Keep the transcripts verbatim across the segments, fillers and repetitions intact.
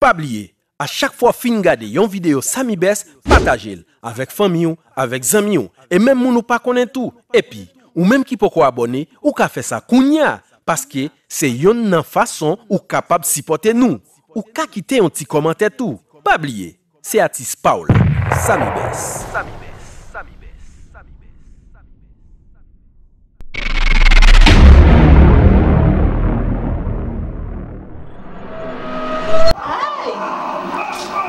Pa bliye, a chak fwa w fin gade yon videyo Samy Best, pataje l avèk fanmi w, avèk zanmi w, e menm moun ou pa konnen tou. Epi, ou menm ki poko abòne, ou ka fè sa kounya, paske se yonn nan fason ou kapab sipòte nou. Ou ka kite yon ti kòmantè tou. Pa bliye, se atis pa w la, Samy Best. Ay!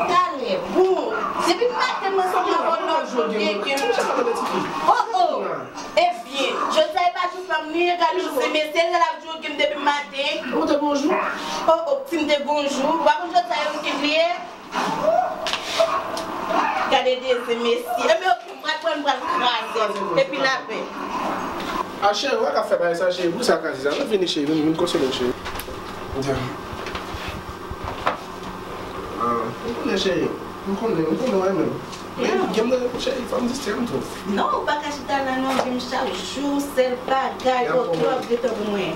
Talè, bon. Depi maten, mwen santi yon odè ki gen. Oh, oh! Ebyen, jodi a e pa jou fanm li ye, gade jou se mesye, l ap di w ki m depi maten. Ou te gon jou? Oh, oh, si m te gon jou. Ou pa konn jodi a e wikenn li ye? Gade de ze mesye. Ebyen, oke, m pral pran, m pral kraze. Epi lapè. A, cheri, ou pa ka fè bagay sa, cheri. Poukisa w kraze sa? Vin, vini, cheri, vin, vin konsole m, cheri. Vin. Ah, m konnen, cheri. M konnen, m konnen w renmen m. Men, gen m nan, cheri, fò m distrè m tou. Non, ou pa ka chita la non, vin chak jou, sèl bagay, ou twòp de tan pou mwen.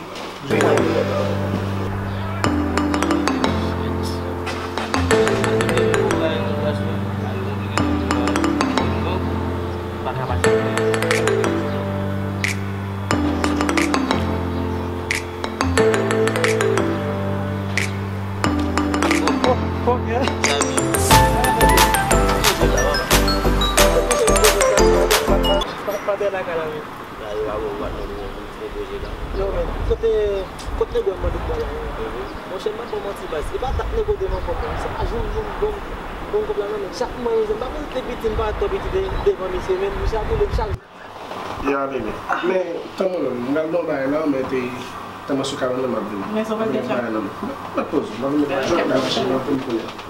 Maten lakay la menm. Sa yo pa bon, ou pa tande yon moun ki depoze la. Yo, men, kote, kote nèg yo mande m la, monchè, m pa ba w manti, baz. E pa dat nèg yo devan kòb la. Se pa jwenn moun bon, bon kòb la, non, men chak mwen, m pa konn te piti, m pa twò piti de-, devan misye, men misye ap boule m chak jou. Ya, bebe. Men, tann mwen menm, m pral nan yon bagay la, men te, tann mwen sou kabann nan, m ap vini. Men sa w pral fè? M ap poze, m ap vini.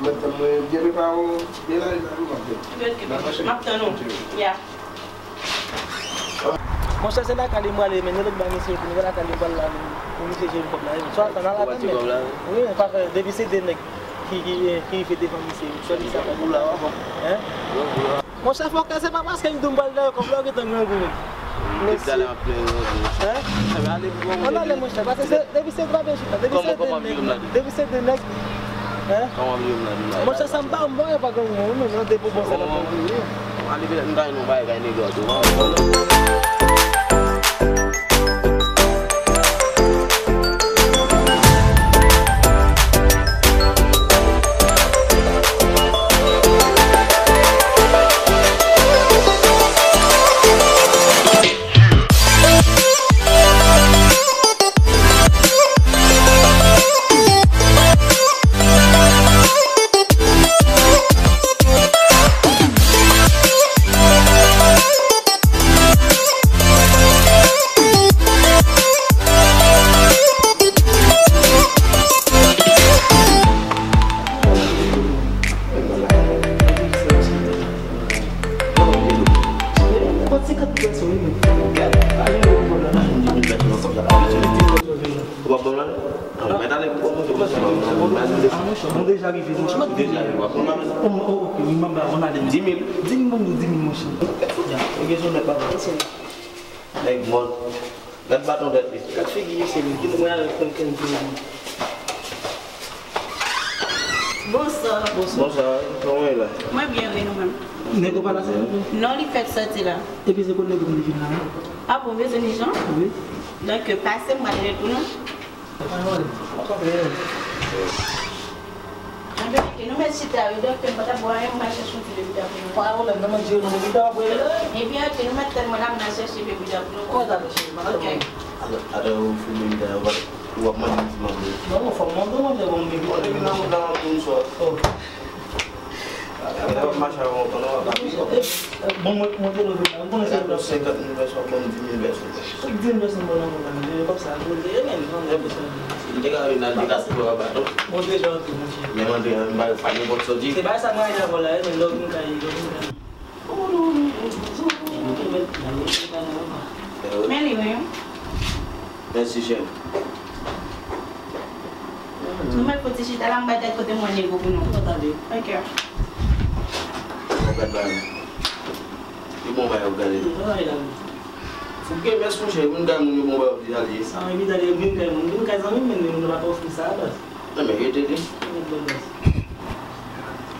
Mwen tann mwen byen prepare w, byen lari la, m ap vini. M ap tann ou. Ya. Monchè, se lakay li m prale, men, yon lòt bagay, mesye, epi nou wè lakay li m pral la, men, pou misye jere kòb la, men. Swa, tann al atann, men. Wi, men, pa fè, depi se de nèg ki, ki, ki rive devan misye, swa li sa pa pou la, hein? Monchè, fòkè, se pa paske m di w m pral dèyè kòb la, ou gentan grangou, men. Hein? Ann ale, monchè, paske se, depi se pa byen chita, depi se de nèg, depi se de nèg, hein? Monchè, sa m pa, m pa wè pa gen moun, non, nan depo bon sa la pou wi. Ale, petèt m ta jwenn yon bagay kay nèg yo tou. Ou ap ban m la? Ah, mwen t ale pou mwen. Ah, monchè, mwen deja rive, monchè. Mwen deja rive, w ap ban m la? Oh, oh, ok, wi, m ap ba w, ann ale. Dis mil? Dis mil, ban m dis mil, monchè. Ya, ou gen son nèt, papa. Nèg mòn. Gad baton tèt li. Gad figi misye menm. Kite mwen al pran kenn ti moun. Bonswa. Bonswa. Bonswa, kòman w ye la? Mwen byen, wi, nou menm? Nèg ou pa la, se? Non, li fèk sòti la. Epi se kote nèg ou vin la, wi? Ah bon, bezwen ni jan? Wi. Donk, pase, m pral rele pou nou. Anben, ok, nou mèt chita, wi, doktè, m pa t ap bwè anyen, m pral chèche yon ti bebida pou nou. Pa gen pwoblèm, non, mwen di yo, non, bebida w ap bwè la. Ebyen, ok, nou mèt tann mwen la, m al chèche bebida pou nou. Kòman w ta chèche? Ok. Atò, ou fin bebida, ou ap, ou ap mande ti manje. Non, non, fò m mande, manje, bon, bebida. Bon, depi nan wout la, m ap vin sou. Oh. Mwen ap mache avè w, pandan w ap mache. Bon, mwen, mwen te leve la. Mwen konnen se senkant mil pèsòn, ban m dis mil pèsòn. Tout dis mil pèsòn ban nan kòb la, men kòb sa a gwo, li ye, men, jan m di sa. M te ka vin al dekase yo a bato. Bon, deja antre, monchè. Men m antre, m pa fè nenpòt sòti. Se bagay sa mwen ale avè w la, men lè w vin kay, lè w vin kay. Men li menm. Mèsi, cheri. Nou mèt fouti chita la, m bay tèt kote mwen nego pou nou. Mwen tande. Ok. Mwen gad bagay. Li bon bagay ou gade. Mwen travay la, wi. Fouke, mèsi, monchè. Moun kay moun yo bon bagay ou di ale. Sa, epi tande, moun kay moun. Moun kay zanmi m, men moun pa ka ofri sa, baz. Non, men rete li. Mwen bon, baz.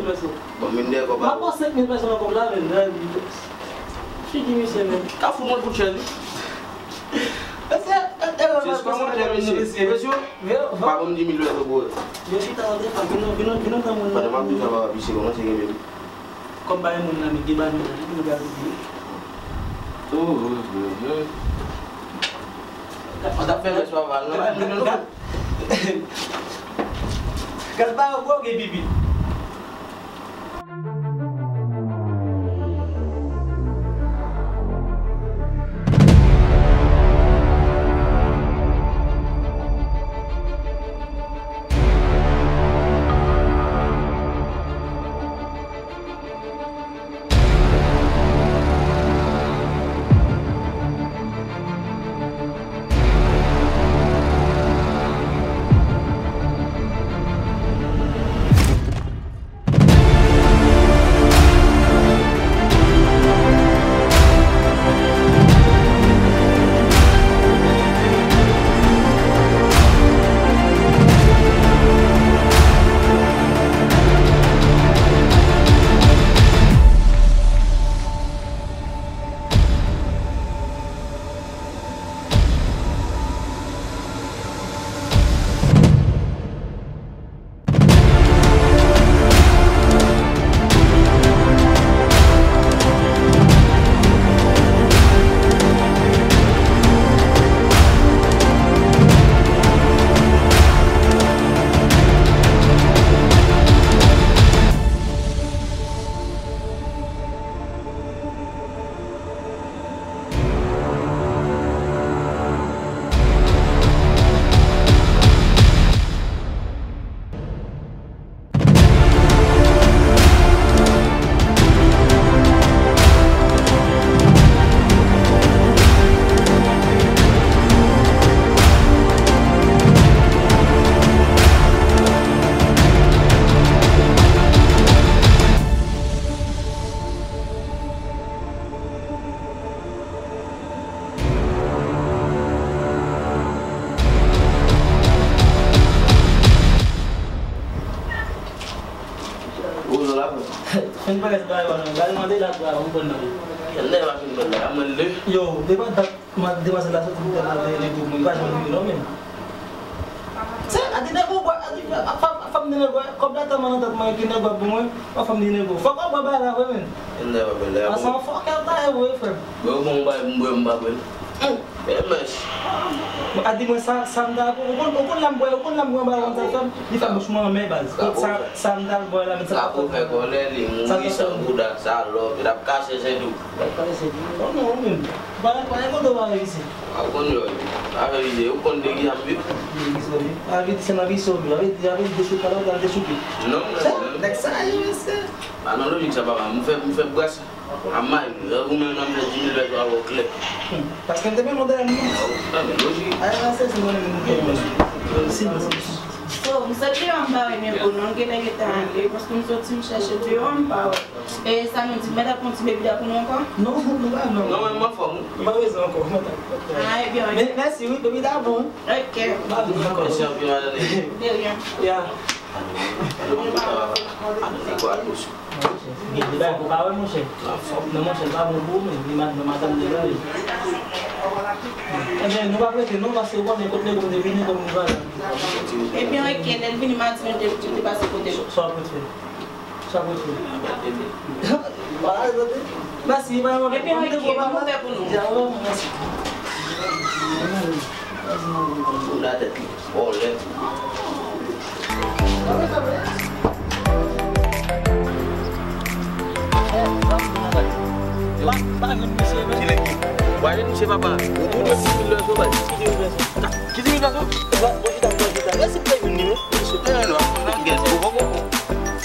mil pèsòn. Bon, mil dèyè kòb la. M ap pran senk mil pèsòn nan kòb la, men. Figi misye, men. Ka fout mwen kout chèz, wi. Mesye, se pa mwen, mesye. Mesye, pa ban m di mil dòla pou yo. Yo chita nan telefòn, vin, vin, vin nan moun nan. Pandan m ap di sa, papa, misye kòmanse kenbe m. Kòm bay moun nan, men gen bay moun nan, li vin gade li. Ou t ap fè mèch pa mal, non? Gad bay yo, gwo gen pipi. Fin parèt bagay ou la, non. Gade mande la, ou konprann nan. Kèl nèg pa fin parèt la, mwen le. Yo, depi dat, mwen, demwazèl la soti, mwen te mande li pou mwen, li pa janm vini non, men. Se, a di nèg ou bwè, a di fè, a fè, a fè m di nèg ou, kòb la tèlman nan tèt mwen, ki nèg ou bwè pou mwen, a fè m di nèg ou. Fòk ou bwè bagay la vre, men. Kèl nèg pa bwè la. Paske yon fòkè ou ta ye vre, frè m. Mwen, ou bon, ou pa, mwen, mwen pa bwè l. Hum, bèl mèch. A di mwen sa, sa m ta, ou konn, ou konn lè m bwè, ou konn lè m bwè yon bagay konsa fè m, li fè bouch mwen anmè baz. Sa, sa m ta bwè la, men sa pa fè kòlè, li mouri san bouda, salòp, yo t ap kache senti w. Yo t ap kache senti w. Non, non, ou menm. Pa, pa, pa, kote w pa reyisi. A konn yo, a reyisi, ou konn de ki jan m viv. Reyisi, wi. A vit, se nan visi w viv. A vit, a vit, desouke, alò, al desouke. Non, non, non. Nèg sa, yo, se. Pa nan lojik sa, papa. M fè, m fè bras. A may, ou menm nan fè dis mil pèsòn avè w klè. Paske m te menm dèyè m. A, men lojik. Ay, nan sezi mwen menm. Si, si, si. So, m sot deyò, m pa wè men bon non, genlè gentan ale, paske m soti, m chèche deyò, m pa wè. E sa nou di, mèt ap pran ti bebida pou nou ankò? Non, nou pa, non. Non, men m anfòm, wi. Nou pa bezwen ankò. A, ebyen, ok. Men, mèsi, wi, bebida bon. Ok. Pa bezwen ankò. Mèsi anpil, madanm. De rien. Ya. Gen de bagay pou pa wè, monchè. Non, monchè, l pa bon pou ou menm. Li mad-, madanm li la, li. Ebyen, nou p ap rete, non, paske ou konnen kot nèg ou te vini, kòm nou pale. Ebyen, ok, lè l vini madi, nou te, te pase kote l. Sa w ap rete fè? Sa w ap rete fè? Mèsi, pa yon. Ebyen, ok, pa move pou nou. Mèsi. Pou latèt li. Vòlè. Pa, pa jwenn misye, men. Ale, misye papa. Ou tou de ti mil peso, bay. Ki ti mil peso? Ki ti mil peso? Bon, bon, chita, bon, chita. Mèsi pou te vin, wi. Misye, te vin, wi. Nan gèt, bon, bon, bon.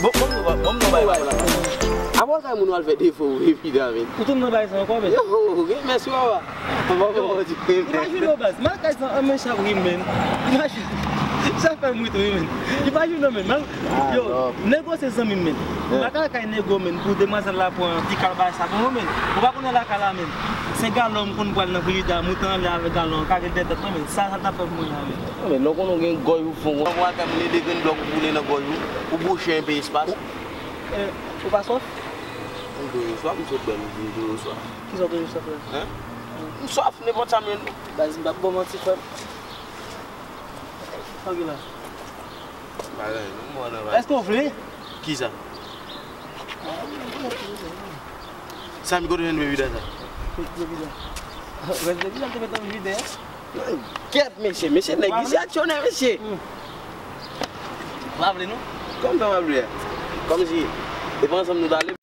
Bon, bon, bon, bon, bon, bay. Apre sa, moun w al fè defo, evidaman. Ou tou nan bay sa ankò, men. Yo, ok, mèsi, papa. Bon, bon, bon, di, men. Imajine w, baz. Mal kay sa, an men chak ri, men. Imajine. Sa fè m ri tou, wi, men. Imajine w, men. Mal, yo, nego se zanmi m, men. M pa ka al kay nego, men, pou demwazèl la pran ti kal bay sa pou mwen, men. Ou pa konnen lakay la, men. Se galon m konn pral nan frijidè, mouton anlè avèk galon an, kare dèyè tèt mwen, men. Sa, sa t ap fè pou mwen la, men. Non, men, lè w konnen w gen gòj ou fon, w al kay moun ede grenn blòk ou boule nan gòj ou, ou bouche enpe espas. Eh, ou pa swaf? M toujou swaf, m sot bwè, m toujou swaf. Kisa w toujou swaf la? Hein? M swaf, nenpòt sa m jwenn. Baz, m p ap ba w manti, frè m. Sa w gen la? Pa gen anyen, non, m wè nan valiz. Èske w vle? Kisa? Sa m kote jwenn bebida sa? Bebida. Rès bebida, m te mete nan frijidè a. Kèt, mesye, mesye, nèg isi aksyonè, mesye. Hmm. W pa vle, non? Kòm sa w pa vle a? Kòmsi, e pa ansanm nou t ale?